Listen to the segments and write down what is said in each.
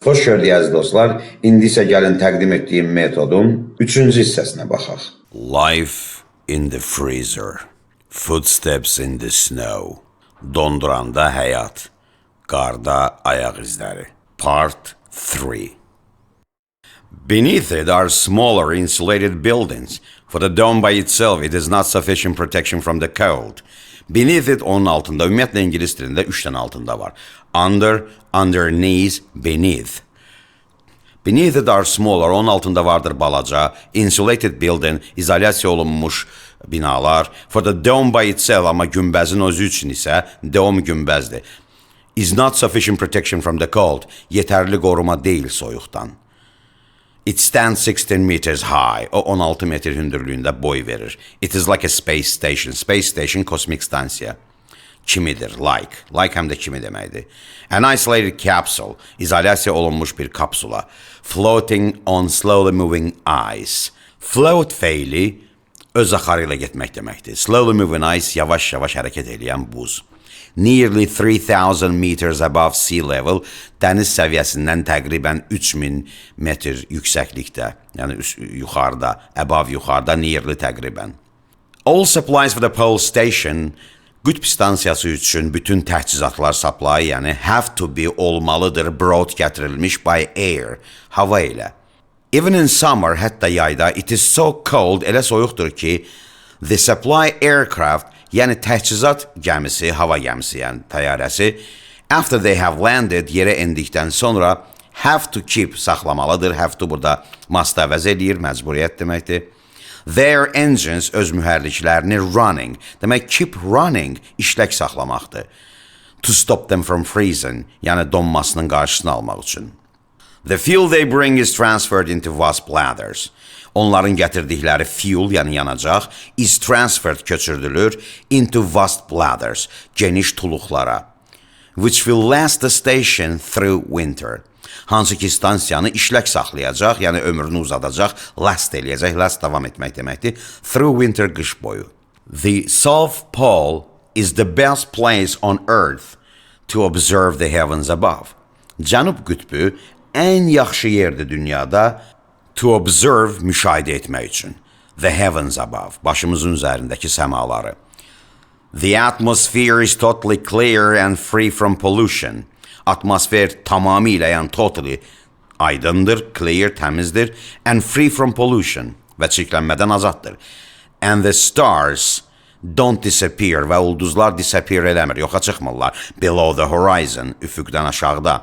Xoş gördük, əziz dostlar. İndi isə gəlin təqdim etdiyim metodun üçüncü hissəsinə baxaq. Life in the freezer. Footsteps in the snow. Donduranda həyat. Qarda ayaq izləri. Part 3. Beneath it are smaller insulated buildings. For the dome by itself, it is not sufficient protection from the cold. Beneath it, onun altında. Ümumiyyətlə ingilis dilində üç dənə altında var. Under, underneath, beneath. Beneath it are smaller, onun altında vardır balaca, insulated building, izolyasiya olunmuş binalar. For the dome by itself, amma günbəzin özü üçün isə, dome günbəzdir. Is not sufficient protection from the cold, yetərli qoruma deyil soyuqdan. It stands 16 meters high. O 16 metr hündürlüyündə boy verir. It is like a space station. Space station kosmik stansiya kimidir. Like. Like həm də kimi deməkdir. An isolated capsule. İzolyasiya olunmuş bir kapsula. Floating on slowly moving ice. Float feili öz axarı ilə getmək deməkdir. Slowly moving ice, yavaş-yavaş hərəkət eləyən buz. Nearly 3000 meters above sea level, dəniz səviyyəsindən təqribən 3000 metr yüksəklikdə, yəni yuxarıda, above yuxarıda, nearly təqribən. All supplies for the pole station, qütb stansiyası üçün bütün təchizatlar, supply, yəni have to be olmalıdır, brought gətirilmiş, by air, hava ilə. Even in summer, hətta yayda, it is so cold, elə soyuqdur ki, the supply aircraft, yəni təchizat gəmisi, hava gəmisi, yəni təyyarəsi, after they have landed, yerə endikdən sonra, have to keep, saxlamalıdır. Have to burada must əvəz eləyir, məcburiyyət deməkdir. Their engines, öz mühərriklərini, running. Demək, keep running işlək saxlamaqdır. To stop them from freezing, yəni donmasının qarşısını almaq üçün. The fuel they bring is transferred into vast bladders. Onların gətirdikləri fuel, yəni yanacaq, is transferred köçürdülür, into vast bladders, geniş tuluqlara. Which will last the station through winter. Hansı ki stansiyanı işlək saxlayacaq, yəni ömrünü uzadacaq, last eləyəcək, last davam etmək deməkdir. Through winter, qış boyu. The South Pole is the best place on earth to observe the heavens above. Cənub qütbü ən yaxşı yerdir dünyada, to observe müşahidə etmək üçün. The heavens above, başımızın üzərindəki səmaları. The atmosphere is totally clear and free from pollution. Atmosfer tamamilə, yəni totally aydındır, clear təmizdir, and free from pollution və çirklənmədən azaddır. And the stars don't disappear, və ulduzlar disappear eləmir, yoxa çıxmırlar, below the horizon, üfüqdən aşağıda,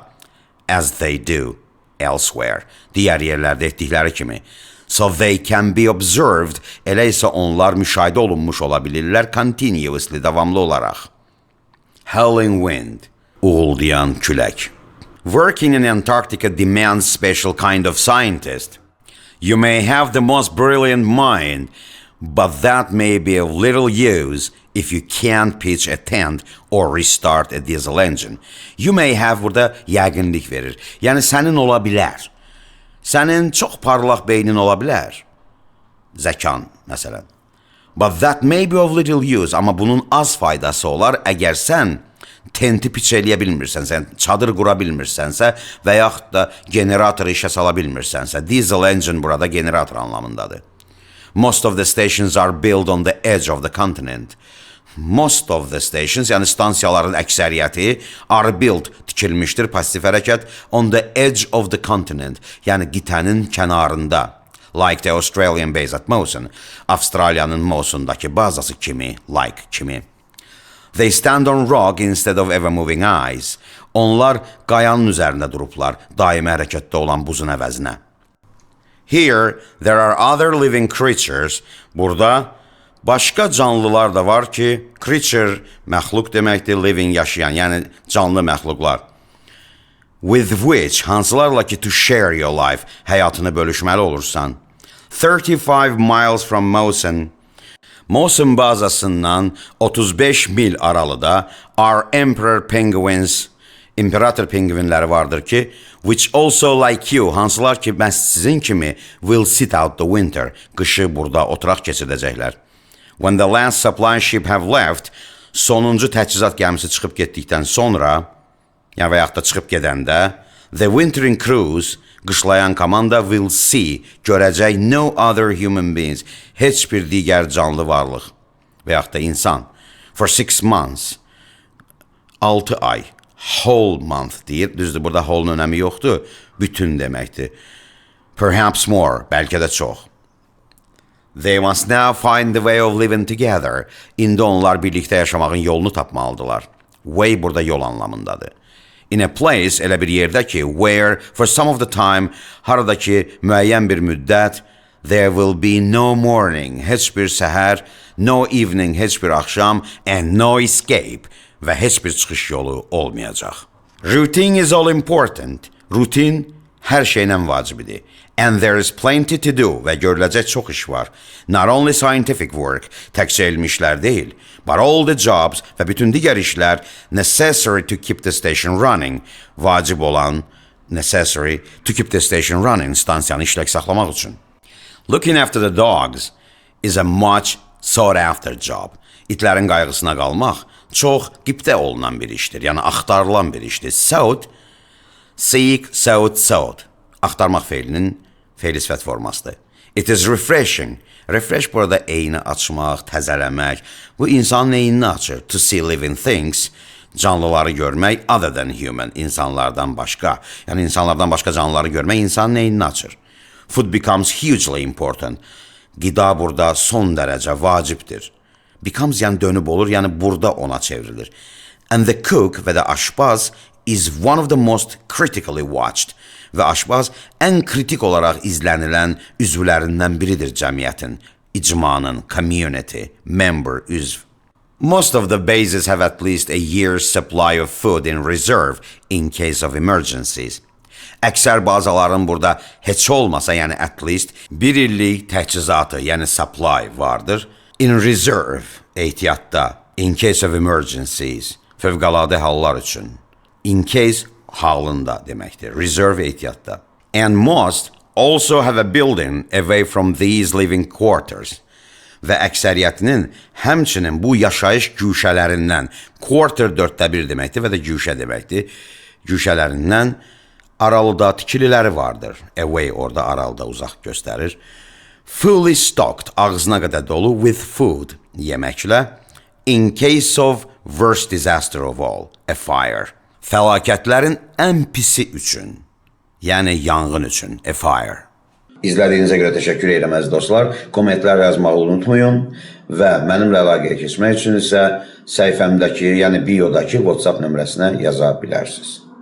as they do elsewhere, digər yerlərdə etdikləri kimi. So they can be observed, elə isə onlar müşahidə olunmuş ola bilirlər, continuously, davamlı olaraq. Howling wind, uğuldayan külək. Working in Antarctica demands special kind of scientist. You may have the most brilliant mind, but that may be of little use if you can't pitch a tent or restart a diesel engine. You may have burada yəqinlik verir. Yəni sənin ola bilər. Sənin çox parlaq beynin ola bilər. Zəkan, məsələn. But that may be of little use. Amma bunun az faydası olar əgər sən tenti pitch eləyə bilmirsən, sən çadır qura bilmirsənsə və yaxud da generatoru işə sala bilmirsənsə. Diesel engine burada generator anlamındadır. Most of the stations are built on the edge of the continent. Most of the stations, yəni stansiyaların əksəriyyəti, are built tikilmişdir, passiv hərəkət, on the edge of the continent, yəni qitənin kənarında. Like the Australian base at Mawson. Avstraliyanın Mawsondakı bazası kimi, like kimi. They stand on rock instead of ever moving ice. Onlar qayanın üzərində durublar, daimi hərəkətdə olan buzun əvəzinə. Here there are other living creatures. Burada başqa canlılar da var ki, creature məxluq deməkdir, living yaşayan, yəni canlı məxluqlar. With which, hansılarla ki, to share your life, həyatını bölüşməli olursan. 35 miles from Mawson, Mawson bazasından 35 mil aralıda, are emperor penguins, imperator pingvinləri vardır ki, which also like you, hansılar ki, məhz sizin kimi, will sit out the winter, qışı burada oturaq keçirdəcəklər. When the last supply ship have left, sonuncu təchizat gəmisi çıxıb getdikdən sonra, yəni və yaxud da çıxıb gedəndə, The wintering crews, qışlayan komanda will see, görəcək no other human beings, heç bir digər canlı varlıq və yaxud da insan. For 6 months, 6 ay, whole month deyir. Düzdür, burada whole-un önəmi yoxdur, bütün deməkdir. Perhaps more, bəlkə də çox. They must now find the way of living together. İndi onlar birlikdə yaşamağın yolunu tapmalıdırlar. Way burada yol anlamındadır. In a place, elə bir yerdə ki, where for some of the time, haradakı müəyyən bir müddət, there will be no morning, heç bir səhər, no evening, heç bir axşam, and no escape və heç bir çıxış yolu olmayacaq. Routine is all important. Rutin hər şeylə vacibidir. And there is plenty to do və görüləcək çox iş var. Not only scientific work, təkcə elmi işlər deyil, but all the jobs və bütün digər işlər necessary to keep the station running, vacib olan necessary to keep the station running, stansiyanı işlək saxlamaq üçün. Looking after the dogs is a much sought after job. İtlərin qayğısına qalmaq çox qibtə olunan bir işdir, yəni axtarılan bir işdir. Sought, seek, sought, sought. Axtarmaq feilinin feili sifət formasıdır. It is refreshing. Refresh burada eyni açmaq, təzələmək. Bu insanın eynini açır. To see living things, canlıları görmək other than human, insanlardan başqa. Yəni insanlardan başqa canlıları görmək insanın eynini açır. Food becomes hugely important. Qida burada son dərəcə vacibdir. Becomes yəni dönüb olur, yəni burada ona çevrilir. And the cook və də aşpaz is one of the most critically watched. Və aşpaz ən kritik olaraq izlənilən üzvlərindən biridir cəmiyyətin, icmanın, community, member, üzv. Most of the bases have at least a year's supply of food in reserve in case of emergencies. Əksər bazaların burada heç olmasa, yəni at least bir illik təchizatı, yəni supply vardır. In reserve, ehtiyatda, in case of emergencies, fövqəladə hallar üçün. In case halında deməkdir. Reserve ehtiyatda. And most also have a building away from these living quarters. Və əksəriyyətinin həmçinin bu yaşayış güşələrindən, quarter 1/4 deməkdir və də güşə deməkdir, güşələrindən aralıda tikililəri vardır. Away orada aralıda uzaq göstərir. Fully stocked, ağzına qədər dolu with food, yeməklə. In case of worst disaster of all, a fire. Fəlakətlərin ən pisi üçün, yəni yanğın üçün, a fire. İzlədiyinizə görə təşəkkür edirəm əziz dostlar. Kommentlər yazmağı unutmayın və mənimlə əlaqəyə keçmək üçün isə səhifəmdəki, yəni biodakı WhatsApp nömrəsinə yaza bilərsiniz.